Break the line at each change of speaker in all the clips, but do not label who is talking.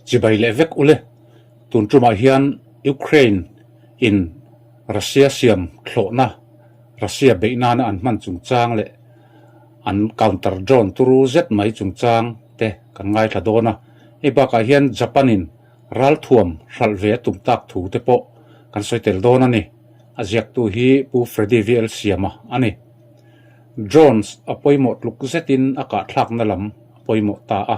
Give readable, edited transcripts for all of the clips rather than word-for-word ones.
Chibai leh vek ule. Tun tumah hian Ukraine in Russia siam thlawhna, Russia beih nana an hman chungchang leh an counter drone turu zet mai chungchang te kan ngaithla dawn a. Hei bakah hian Japan in ralthuam hralh ve a tum tak thu te pawh kan sawi tel dawn a ni. A ziaktu hi Pu Freddy VL Siama a ni. Drones a pawimawh tluk zetin a kahthlakna lam a pawimawh ta a.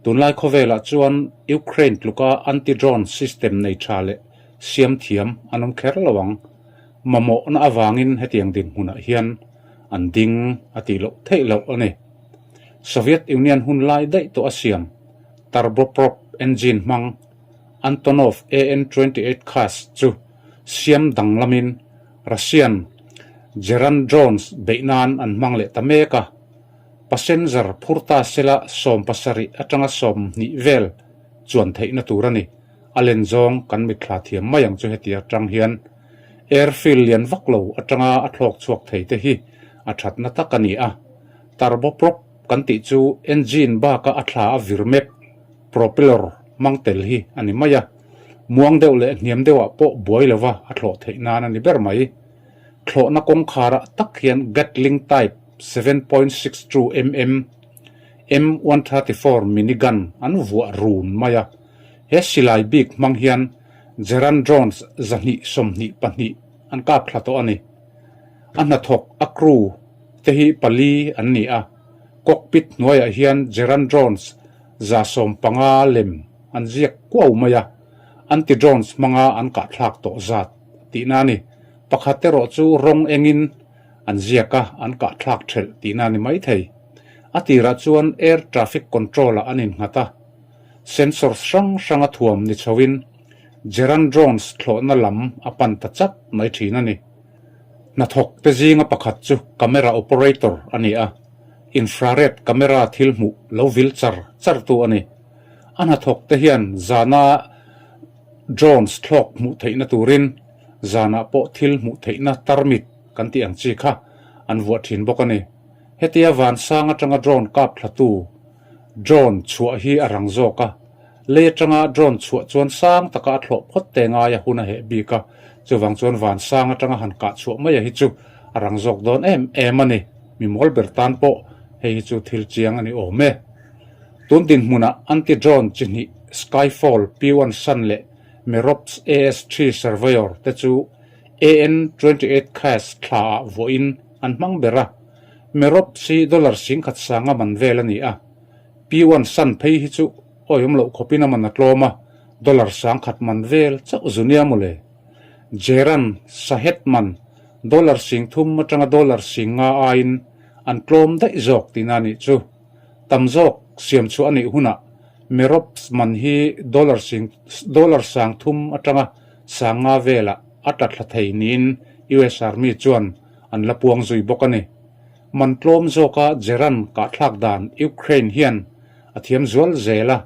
Tunlai khawvelah chuan Ukraine tluka anti-drone system nei tha leh siam thiam an awm kher lo ang. Mamawhna avangin hetiang dinhmunah hian an ding a tih loh theih loh a ni. Soviet Union hun lai daih tawh a siam turboprop engine hmang Antonov AN-28 Khas chu siam danglamin Russian Geran drones beih nan an hmang leh ta mek a. Passenger phur ta sela 70 atanga 20 vel chuan theihna tur a ni. A len zawng kan mitthla thiam mai ang chu heti atang hian airfield lian vak lo atanga a thlawk chhuak thei te hi a thatna tak a ni a. Turboprop kan tih chu engine baka a thla a vir mek propeller hmang tel hi a ni mai a. Muang deuh leh hniam deuhah pawh buai lova a thlawh theih nan a ni ber mai. Thlawhna kawngkharah tak hian Gatling type 7.62 mm M134 minigun an vuah run mai a. He silai bik hmang hian Geran drones 222 an kap thla tawh a ni. A hnathawk a crew te hi pali an ni a, cockpit hnuaiah hian Geran drones 150 lem an ziak kuau mai a, anti-drones hmanga an kahthlak tawh zat tihna a ni. Pakhat erawh chu rawng engin an ziak a, an kahthlak thelh tihna a ni maithei. A tirah chuan air traffic control-ah an innghat a, sensors hrang hranga thuam ni chhoin Geran drones thlawhna lam a pan ta chat mai thin a ni. Hnathawk te zinga pakhat chu camera operator a ni a, infrared camera thil hmuh lo vil char char tu a ni. A hnathawk te hian zana drones thlawk hmuh theihna turin zanah pawh thil hmuh theihna tarmit kan tih ang chi kha an vuah thin bawk a ni. Hetia vansang atanga drone kap thlatu drone chhuah hi a rang zawk a, lei atanga drone chhuah chuan sang taka a thlawh phawt te ngai a hun a heh bik a, chuvang chuan vansang atanga han kah chhuah mai a hi chu a rang zawk dawn em em a ni. Mi mawl ber tan pawh hei hi chu thil chiang a ni awm e. Tun dinhmunah anti-drone chi hnih Skyfall P1 Sun leh Merops AS-3 Surveyor te chu AN-28 Khas thlaah vuahin an hmang ber a, Merops hi dollar 10,000 sanga man vel a ni a, P1 Sun phei hi chu awihawm loh khawpin a man a tlawm a, dollar 10,000 man vel chauh zu nia mawle. Jeran Shahed man dollar 3,000 atanga dollar 5,000 aiin an tlawm daih zawk tihna a nih chu. Tam zawk siam chhuah a nih hunah Merops man hi dollar sing dollar 3,000 atanga 5,000 velah a tla thla thei niin US Army chuan an la puang zui bawk a ni. Man tlawm zawka Geran kahthlak dan Ukraine hian a thiam zual zel a,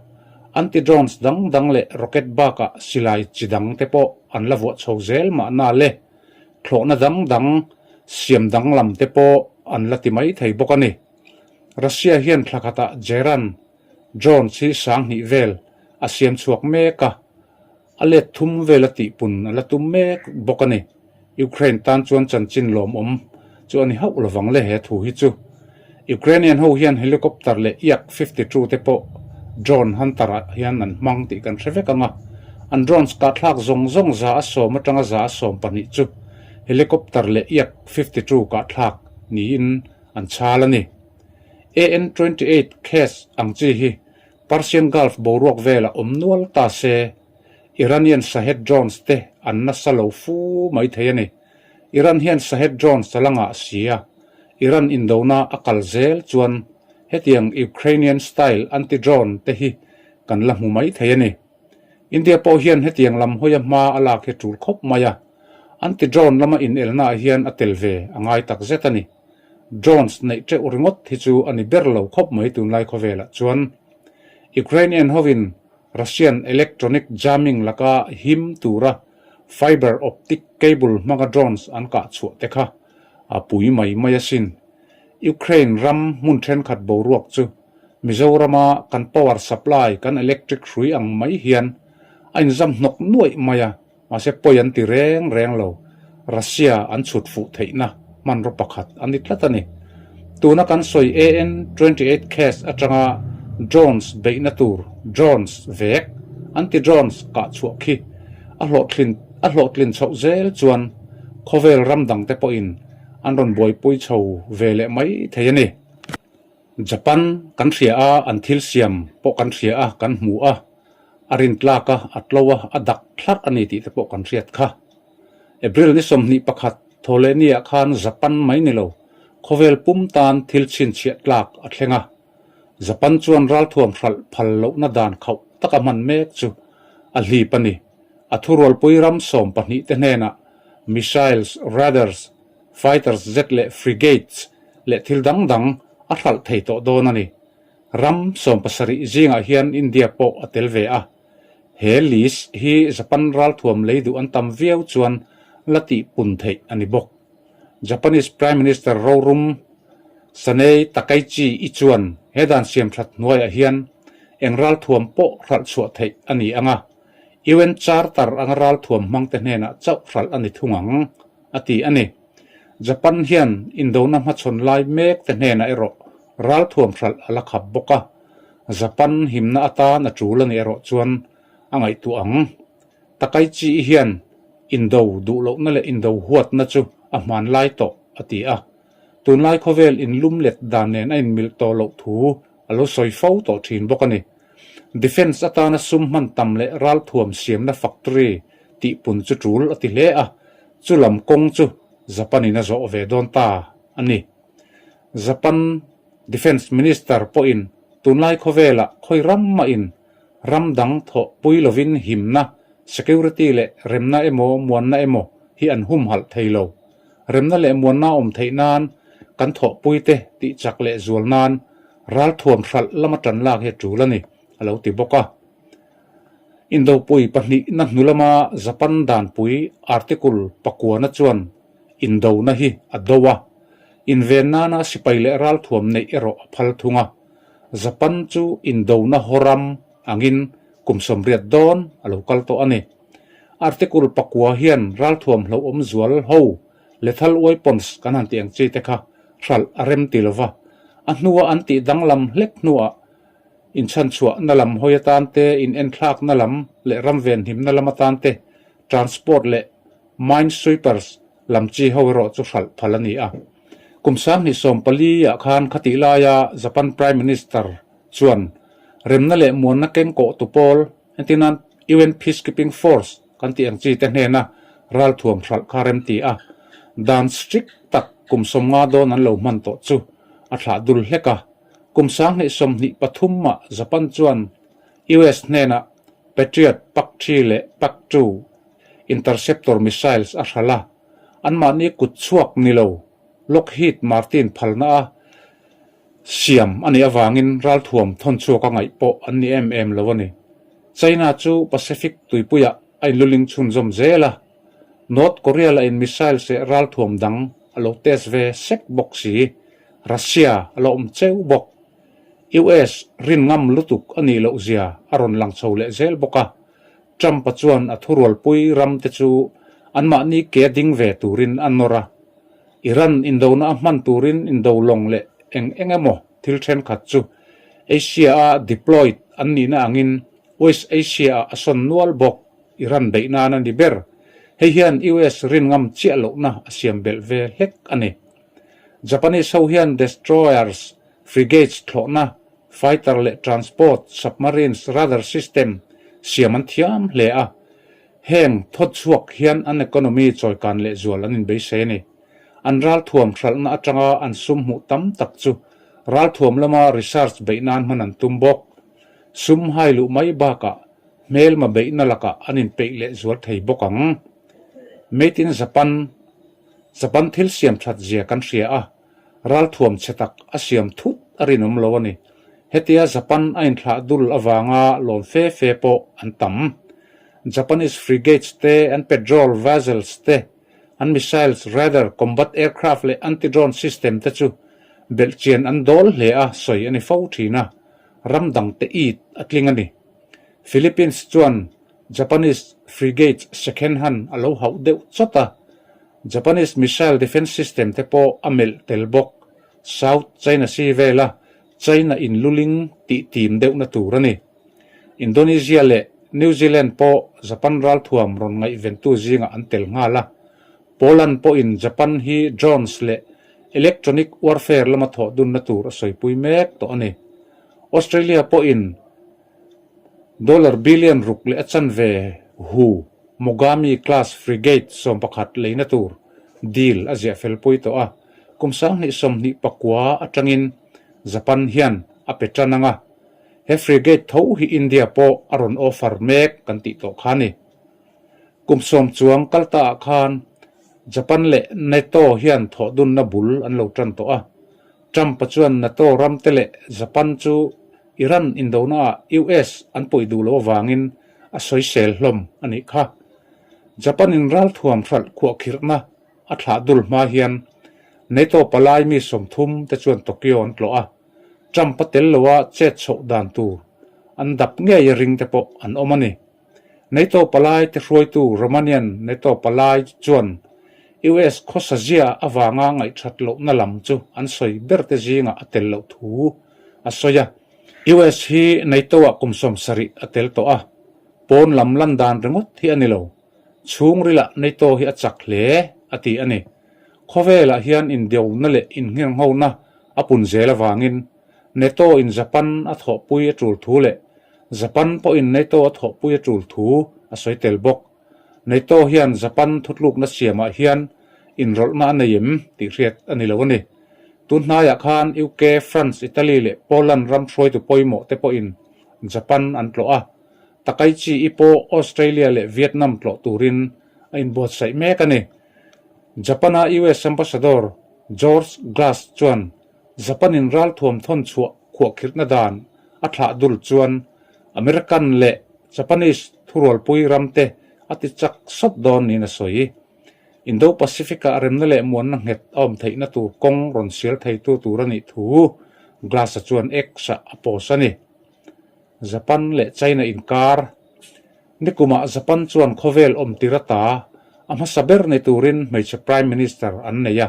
anti-drones dang dang leh rocket bakah silai chi dang te pawh an la vuah chho zel mahna le thlawhna dang dang siam danglam te pawh an la ti mai thei bawk a ni. Russia hian thla khatah Geran drones hi 2,000 vel a siam chhuak mek a, a let thum vel a tihpun a la tum mek bawk a ni. Ukraine tan chuan chanchin lawmawm chu a ni hauh lovang le he thu hi chu. Ukrainian ho hian helicopter leh Yak 52 te pawh drone hunter ah hian an hmang tih kan hre vek ang a, an drones kahthlak zawng zawng 110 atanga 120 chu helicopter leh Yak 52 kahthlak niin an chhal a ni. AN-28 case ang chi hi Persian Gulf boruak velah awm nual ta se, Iranian Shahed drones te an nasa lo fu mai thei a ni. Iran hian Shahed drones a la ngah si a, Iran indona a kal zel chuan hetiang Ukrainian style anti-drone te hi kan la hmu mai thei a ni. India pawh hian hetiang lam hawia hma a lak hi tul khawp mai a, anti-drone lama inelnaah hian a tel ve a ngai takzet a ni. Drones neih teuh ringawt hi chu a ni ber lo khawp mai tunlai khawvelah chuan. Ukrainian hovin Russian electronic jamming laka him tura fiber optic cable hmanga drones an kah chhuah te kha a pui mai mai asin. Ukraine ram hmun thenkhat boruak chu. Mizorama kan power supply, kan electric hrui ang mai hian a inzam hnawk nuaih mai a, mahse pawi an ti reng reng lo. Russia an chhut fuh theihna hmanraw pakhat a ni tlat a ni. Tuna kan sawi AN 28 case atanga drones beihna tur drones vek, anti-drones kah chhuah khi a hlawhtlin a hlawhtlin chhoh zel chuan khawvel ram dangte pawhin an rawn buaipui chho ve leh mai thei a ni. Japan kan hria a, an thil siam pawh kan hria a, kan hmu a, a rintlak a, a tlo a, a dak thlarh a ni tih te pawh kan hriat kha. April ni 21 Thawhlehniah khan Japan mai ni lo, khawvel pum tan thil chhinchhiah tlak a thleng a. Japan chuan ralthuam hralh phal lohna dan khauh taka hman mek chu a hlip a ni. A thurualpui ram 12 te hnenah missiles, radars, fighters jet leh frigates leh thil dang dang a hralh thei tawh dawn a ni. Ram 17 zingah hian India pawh a tel ve a. He list hi Japan ralthuam lei duh an tam viau chuan la tih pun theih a ni bawk. Japanese Prime Minister rorum Sanei Takaichi i chuan he dan siam that hnuaiah hian eng ralthuam pawh hralh chhuah theih a ni ang a, UN Charter anga ralthuam hmangte hnenah chauh hralh a ni thung ang, a ti a ni. Japan hian indona hmachhawn lai mek te hnenah erawh ralthuam hralh a la khap bawk a, Japan himna atan a tul a nih erawh chuan a ngaihtuah ang. Takaichi hian indo duh lohna leh indo huatna chu a hmanlai tawh, a ti a. Tunlai khawvel inlum let dan nen a inmilh tawh loh thu a lo sawi fo tawh thin bawk a ni. Defence atana sum hman tam leh ralthuam siamna factory tihpun chu tul a ti hle a, chu lam kawng chu Japan in a zawh ve dawn ta a ni. Japan Defence Minister pawhin tunlai khawvelah khawi ram mahin ram dang thawhpui lovin himna, security, leh remna emaw muanna emaw hi an humhalh thei lo. Remna leh muanna awm theih nan kan thawhpuite tihchak leh zual nan ralthuam hralh lama tan lak hi a tul a ni, a lo ti bawk a. Indopui pahnihna hnu lama Japan danpui article pakuana chuan indona hi a do a, inven nana sipai leh ralthuam neih erawh a phal thung a. Japan chu indona hawram angin kum 80 dawn a lo kal tawh a ni. Article pakua hian ralthuam hlauhawm zual ho lethal weapons kan han tih ang chi te kha hralh a rem ti lova, a hnua an tih danglam hlek hnuah inchhanchhuahna lam hawi atan te, inenthlakna lam leh ram venhimna lam atan te, transport leh minesweepers lam chi ho erawh chu hralh phal a ni a. Kum 2014 ah khan khatih laia Japan Prime Minister chuan remna leh muanna kengkawh tu pawl, Entirnan UN Peacekeeping Force kan tih ang chi te hnena ralthuam hralh kha rem ti a, dan strict tak kum 50 dawn an lo hman tawh chu a thlah dul hlek a. Kum 2023 ah Japan chuan US hnenah Patriot PAC-3 leh PAC-2 interceptor missiles a hralh a, anmahni kut chhuak ni lo Lockheed Martin phalna a Siam a nih avangin ralthuam thawn chhuak a ngaih pawh an ni em em lo a ni. China chu Pacific tuipuiah a inluling chhunzawm zel a, North Korea lahin missile seh ralthuam dang a lo test ve sek bawk si, Russia a la awm cheu bawk. US rin ngam lutuk a nih loh zia a rawn lang chho leh zel bawk a, Trump-a chuan a thurualpui ram te chu anmahni ke ding ve turin a nawr a. Iran indona a hman turin indo lawng leh eng eng emaw thil thenkhat chu Asia-a deployed an nihna angin West Asia-ah a sawn nual bawk. Iran beih nan a ni ber. Hei hian US rin ngam chiah lohna a siam belh ve hlek a ni. Japanese ho hian destroyers, frigates thlawhna, fighter leh transport, submarines, radar system siam an thiam hle a. Heng thawt chhuak hian an economy chawikan lehzual an inbeisei a ni. An ralthuam hralhna atanga an sum hmuh tam tak chu ralthuam lama research beih nan hman an tum bawk. Sum hai luh mai bakah hmelma beihna lakah an inpeih lehzual thei bawk ang. Made in Japan Japan thil siam that zia kan hria a. Ralthuam chhe tak a siam thut a rinawm lo a ni. Hetia Japan a inthlah dul avanga lawm fe fe pawh an tam. Japanese frigates te, an patrol vessels te, an missiles, radar, combat aircraft leh anti-drone system te chu belhchian an dawl hle a sawi a ni fo thin a. ram dangte it a tling a ni. Philippines chuan Japanese frigate second hand a lo hauh deuh chawt a, Japanese missile defence system te pawh a melh tel bawk. South China Sea vela China in luling tih tim deuhna tur a ni. Indonesia leh New Zealand pawh Japan ralthuam rawn ngaihventu zingah an tel nghal a. Poland pawhin Japan hi drones leh electronic warfare lama thawh dunna tur a sawipui mek tawh a ni. Australia pawhin dollar billion ruk leh a chanve hu Mogami class frigate 11 leina tur deal a ziah felpui tawh a. Kum 2029 atangin Japan hian a pe tan ang a. He frigate tho hi India pawh a rawn offer mek kan tih tawh kha a ni. Kum sawm chuang kal ta ah khan Japan leh NATO hian thawhdunna bul an lo tan tawh a. Trump-a chuan NATO ram te leh Japan chu Iran indona ah US an puih duh loh avangin a sawisel hlawm a nih kha. Japan in ralthuam hralh khuahkhirhna a thlah dul hma hian NATO palai mi 30 te chuan Tokyo an tlawh a. Trump-a tel loa chet chhoh dan tur an dap ngei a ring te pawh an awm a ni. NATO palai te hruaitu Romanian NATO palai chuan US khawsa zia avanga ngaihthat lohna lam chu an sawi ber te zingah a tel loh thu a sawi a. US hi NATO-ah kum 70 a tel tawh a, pawn lam lan dan ringawt hi a ni lo. Chhungrilah NATO hi a chak hle a ti a ni. Khawvelah hian indeuna leh innghirnghona a pun zel avangin NATO in Japan a thawhpui a tul thu leh Japan pawhin NATO a thawhpui a tul thu a sawi tel bawk. NATO hian Japan thutlukna siamah hian inrawlhna a nei em tih hriat a ni lo a ni. Tun hnaiah khan UK, France, Italy leh Poland ram hruaitu pawimawh te pawhin Japan an tlawh a. Takaichi-i pawh Australia leh Vietnam tlawh turin a inbuatsaih mek a ni. Japan-a US Ambassador George Glass chuan Japan-in ralthuam thawn chhuah khuahkhirhna dan a thlah dul chuan American leh Japanese thurualpui ramte a ti chak sawt dawn niin a sawi. Indo-Pacific-ah remna leh muanna nghet a awm theihna tur kawng rawn sial theitu tur a nih thu Glass-a chuan X-ah a post a ni. Japan leh China inkar Nikumah Japan chuan khawvel awm tir ata a hmasa ber ni turin hmeichhe Prime Minister an nei a.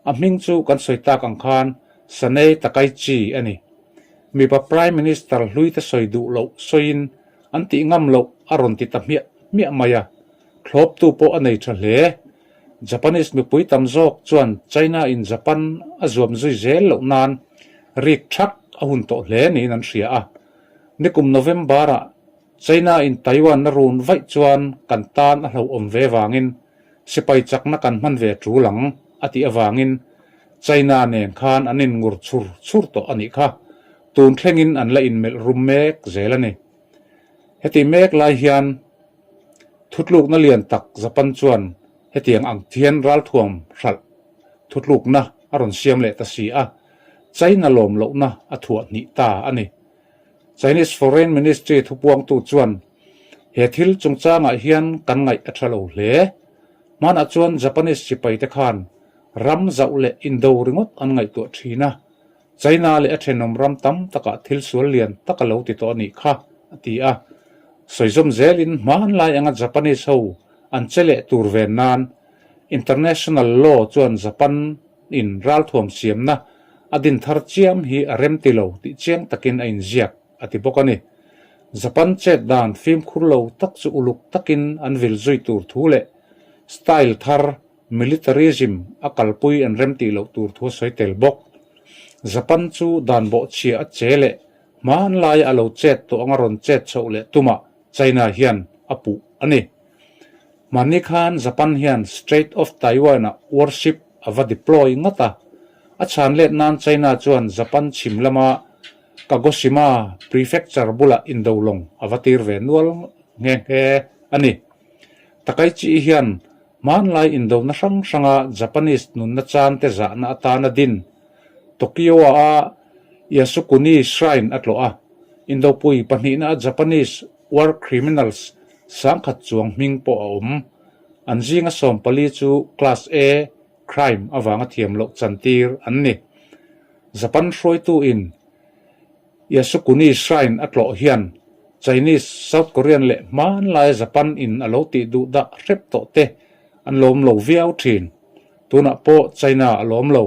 A hming chu kan sawi tak ang khan Sanae Takaichi a ni. Mipa Prime Minister hlui te sawi duh loh sawiin an tih ngam loh a rawn ti ta hmiah hmiah mai a. Thlawptu pawh a nei tha hle. Japanese mipui tam zawk chuan China in Japan a zuam zui zel loh nan rik thak a hun tawh hle niin an hria a. Nikum November-ah China in Taiwan a run vaih chuan kan tan a hlauhawm ve vangin sipai chakna kan hman ve tul ang a tih avangin China nen khan an inngur chur chur tawh a nih kha. Tun thlengin an la inmelh rum mek zel a ni. Heti mek lai hian thutlukna lian tak Japan chuan hetiang ang thian ralthuam hralh thutlukna a rawn siam leh ta si a, China lawm lohna a thuah hnih ta a ni. Chinese Foreign Ministry thupuangtu chuan he thil chungchangah hian kan ngaih a tha lo hle. Hmanah chuan Japanese sipaite khan ram zauh leh indo ringawt an ngaihtuah thin a, China leh a thenawm ram tam takah thil sual lian tak a lo ti tawh a nih kha, a ti a. Sawizawm zelin hmanlai anga Japanese ho an che leh tur ven nan international law chuan Japan in ralthuam siamna a din thar chiam hi a rem ti lo tih chiang takin a inziak, a ti bawk a ni. Japan chet dan fimkhur lo tak chu uluk takin an vil zui tur thu leh style thar militarism a kalpui an rem tih loh tur thu a sawi tel bawk. Japan chu dan bawhchhia a che leh hmanlaia a lo chet tawh anga rawn chet chhoh leh tumah China hian a puh a ni. Hmanni khan Japan hian Strait of Taiwan-ah warship a va deploy ngat a, a chhan let nan China chuan Japan chhim lama Kagoshima Prefecture bulah indo lawng a va tir ve nual nghe nghe a ni. Takaichi hian hmanlai indona hrang hranga Japanese nunna chan te zahna atana din Tokyo-a Yasukuni Shrine a tlawh a, indopui pahnihna a Japanese War Criminals 10,000 chuang hming pawh a awm. An zinga 14 chu Class A crime avanga thiam loh chantir an ni. Japan hruaitu in. Yasukuni Shrine a tlawh hian Chinese, South Korean leh hmanlaia Japan in a lo tih duh dah hrep tawh te an lawm lo viau thin. Tunah pawh China a lawm lo.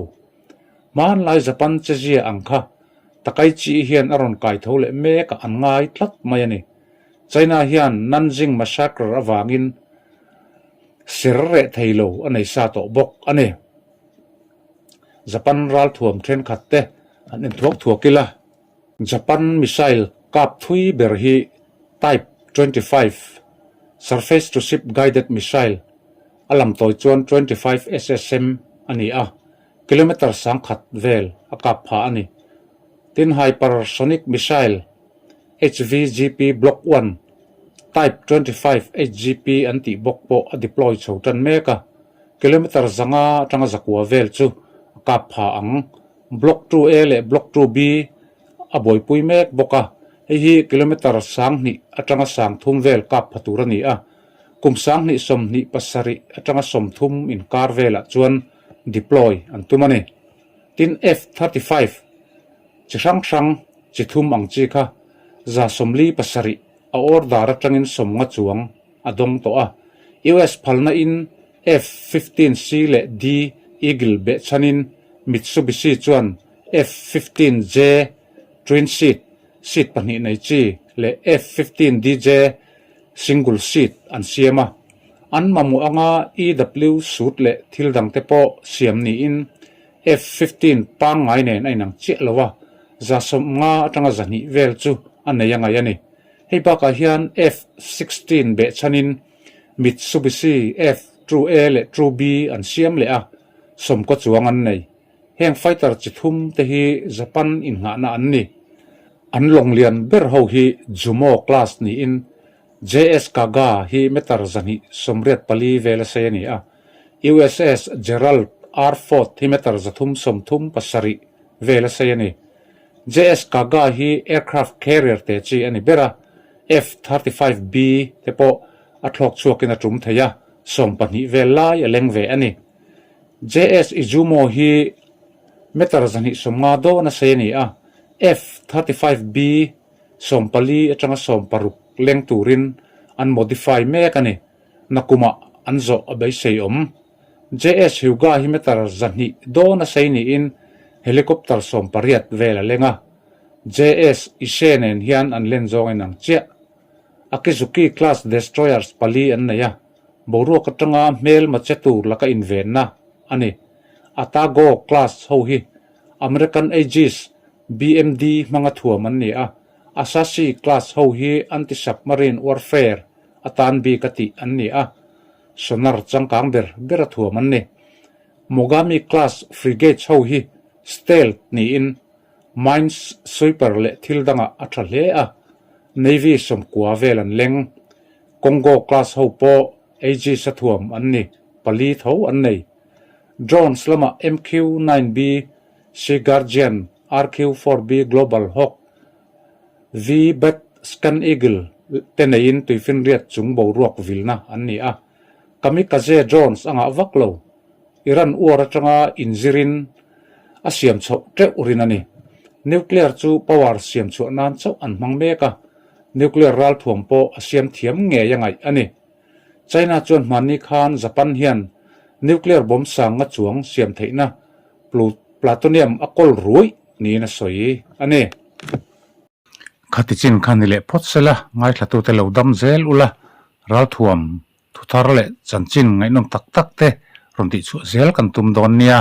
Hmanlai Japan chezia ang kha Takaichi hian a rawn kai tho leh mek a an ngai tlat mai a ni. China hian Nanjing Massacre avangin ser reh thei lo a nei sa tawh bawk a ni. Japan ralthuam thenkhat te an en thuak thuak ila. Japan missile kap thui ber hi Type 25 surface-to-ship guided missile a lam tawi chuan 25 SSM a ni a, kilometre sangkhat vel a kap pha a ni. Tin, hypersonic missile HVGP Block 1, Type 25 HGP an tih bawk pawh a deploy chho tan mek a, kilometre zanga atanga zakua vel chu a kap pha ang. Block 2A leh Block 2B a buaipui mek bawk a, hei hi kilometre 2000 atanga 3000 vel kap pha tur a ni a, kum 2027 atanga 30 inkar velah chuan deploy an tum a ni. Tin, F-35 chi hrang hrang chi thum ang chi kha 47 a order atangin 50 chuang a dawng tawh a, US phalna in F-15C leh D Eagle behchhanin Mitsubishi chuan F-15J twin seat, seat pahnih nei chi, leh F-15DJ single seat an siam a. An mamawh anga EW suit leh thil dangte pawh siam niin F-15 pangngai nen a inang chiah lo a, 150 atanga 200 vel chu a nei a ngaih a ni. Hei bakah hian F-16 behchhanin Mitsubishi F-2A leh 2B an siam leh a, sawmkaw chuang an nei. Heng fighter chi thum te hi Japan innghahna an ni. An lawng lian ber ho hi Jumo class niin JS Kaga hi meter 284 vel a sei a ni a, USS Gerald R. Ford hi meter 337 vel a sei a ni. JS Kaga hi aircraft carrier te chi a ni ber a, F-35B te pawh a thlawk chhuakin a tum thei a, 12 vel lai a leng ve a ni. JS Izumo hi meter 250 dawn a sei a ni a, F-35B 14 atanga 16 leng turin an modify mek a ni. Nakumah an zawh a beisei awm. JS Hyuga hi meter 200 dawn a sei niin helicopter 18 vel a leng a. JS Ise nen hian an len zawng in ang chiah. Akizuki class destroyers pali an nei a, boruak atanga hmelma che tur laka invenna a ni. Atago class ho hi American Aegis BMD hmanga thuam an ni a, Asashi class ho hi anti-submarine warfare atan bik a tih an ni a, sonar changkang ber ber a thuam an ni. Mogami class frigates ho hi stealth niin Mines sweeper leh thil dangah a tha hle a, Navy sawmkua vel an leng. Congo class ho pawh Aegis a thuam an ni, pali tho an nei. Drones lamah MQ-9B, Sea Guardian, RQ-4B Global Hawk, V-Bat Scan Eagle te neiin tuifinriat chung boruak vilna an ni a. Kamikaze drones a ngah vak lo. Iran uar atanga inzirin a siam chhoh teuh rin a ni. Nuclear chu power siam chhuah nan chauh an hmang mek a, nuclear ralthuam pawh a siam thiam ngei a ngaih a ni. China chuan hmanni khan Japan hian nuclear bomb sang nga chuang siam theihna plutonium a kawl ruih niin a sawi a ni. Khati chin kha ni leh phawt sela, ngaithlatute lo dam zel ula, ralthuam Thuthar leh chanchin ngaihnawm tak tak te rawn tihchhuah zel kan tum dawn nia.